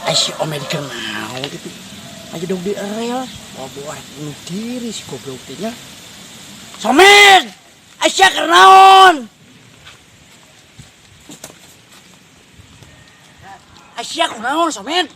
Ai si Omed naon gitu. Aja dong di rel. Wah, bunuh diri si goblok teh nya. Somed! Aisyah keur naon? Aisyah kunaon Somed?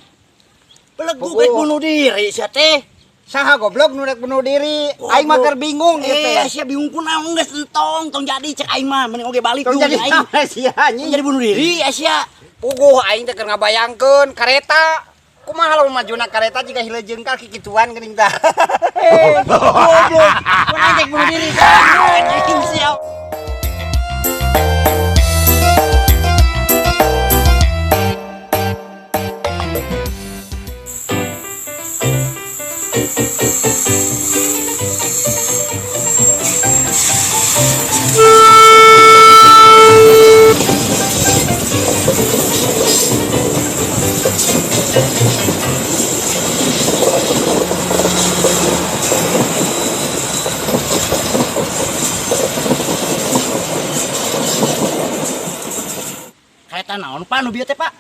Belegug rek bunuh diri sia teh. Saha goblok nu rek bunuh diri? Aing mah keur bingung ieu teh. Eh, sia bingung kunaon geus entong, tong jadi cek aing mah mending oge balik Tong jadi aing. sia anjing. Tong jadi bunuh diri sia. Puguh aing teh keur ngabayangkeun kareta. Kumaha lamun majuna kareta jiga hileud jengkal kikituan geuning tah. Goblok. Mun aing rek bunuh diri. Anjing sia. Kareta naon Pak nu bieu teh Pak?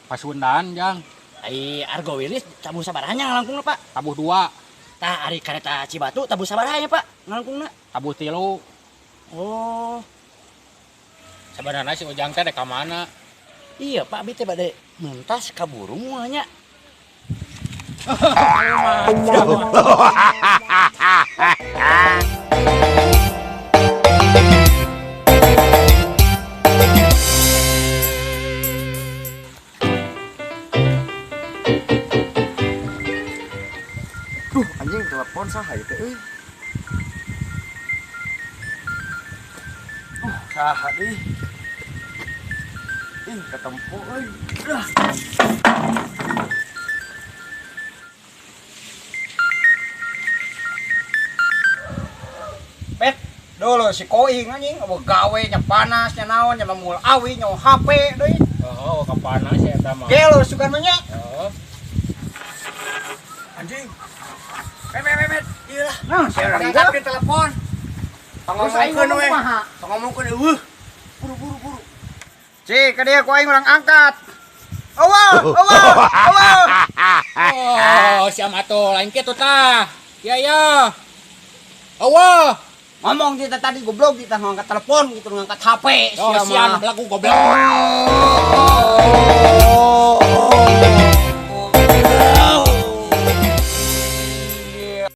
Pasundan, Jang. Ai Argo Wilis tabuh sabaraha nya ngalangkungna Pak? Tabuh 2. Tah ari kareta Cibatu tabuh sabaraha nya Pak ngalangkungna? Tabuh 3. Oh. Sebenarnya si Ujang teh rek ka mana? Iya Pak, abi teh bade mentas ka burung moal nya. Duh, anjing telepon saha ieu teh euy. Saha deui? Ih, ketempo euy. Pet, dulu si koing anjing, eueuh gawe nya panas nya naon nya mamul awi nya HP deui. Oh, kapanas ya eta mah. Gelo sugan mah nya. Heeh. Anjing. Pet, pet. Ieu lah. Nah, saya Angkat telepon. Pangomongkeun we. Pangomongkeun eueuh. Buru buru buru. Cik, ka dieu ku aing urang angkat. Eueuh, eueuh, eueuh. Oh, siam atuh lain kitu tah. Ya ya. Eueuh. Ngomong kita tadi goblok kita ngangkat telepon gitu ngangkat HP Oh, sia sian mah. belagu goblok. Oh.